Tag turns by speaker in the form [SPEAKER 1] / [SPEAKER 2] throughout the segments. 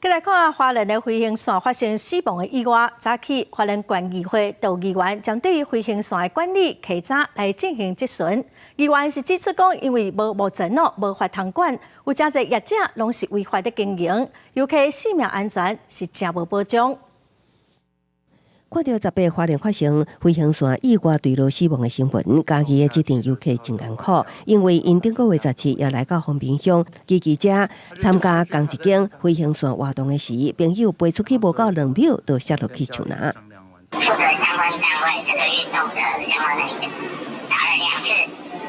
[SPEAKER 1] 繼來看花蓮的飛行線發生死亡的意外，早起花蓮縣議會就議員針對飛行線的管理稽查來進行質詢。議員是指出講，因為無目前哦，無法通管，有誠濟業者攏是違法的經營，遊客性命安全是誠無保障。
[SPEAKER 2] 看著18花蓮發生飛行線意外墜落死亡的新聞，嘉義的這陣遊客真艱苦，因為𪜶頂個月17要來到豐濱鄉，騎機車參加仝一間飛行線活動的時，朋友飛出去無夠2秒，就摔落去樹林。
[SPEAKER 3] 負責相關單位這個運動的相關人員打了兩次，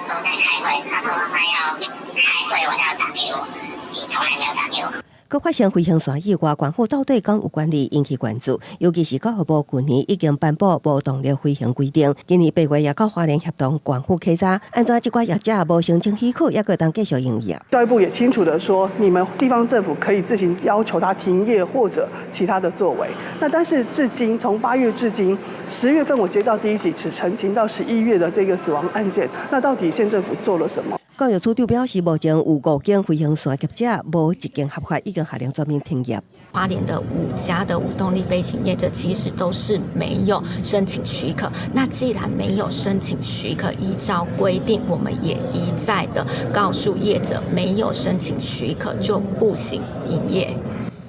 [SPEAKER 3] 都在開會。他說他要開會，我要打給我，你從來沒有打給我。
[SPEAKER 2] 閣發生飛行線意外，縣府到底敢有管理引起關注？尤其是教育部舊年已經頒布無動力飛行規定，今年8月也佮花蓮協同縣府稽查，按怎這寡業者無申請許可，猶閣會當繼續營業？
[SPEAKER 4] 教育部也清楚地說，你們地方政府可以自行要求他停業或者其他的作為。那但是至今，從8月至今，10月份我接到第一起此陳情到11月的這個死亡案件，那到底縣政府做了什麼？
[SPEAKER 2] 教育處長表示，目前有五間飛行線業者無一間合法，已經下令全面停業。
[SPEAKER 5] 花蓮的五家的無動力飛行業者其實都是沒有申請許可。那既然沒有申請許可，依照規定，我們也一再的告訴業者，沒有申請許可就不行營業。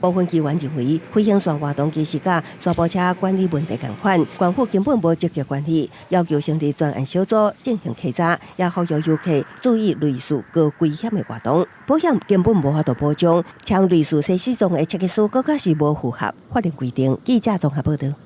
[SPEAKER 2] 部分議員認為，飛行線活動其實佮沙埔車管理問題仝款，縣府根本無積極管理，要求成立專案小組進行稽查，也呼籲遊客注意類似高危險的活動。保險根本無法度保障，像類似設施中的設計師，閣較是無符合法令規定。記者綜合報道。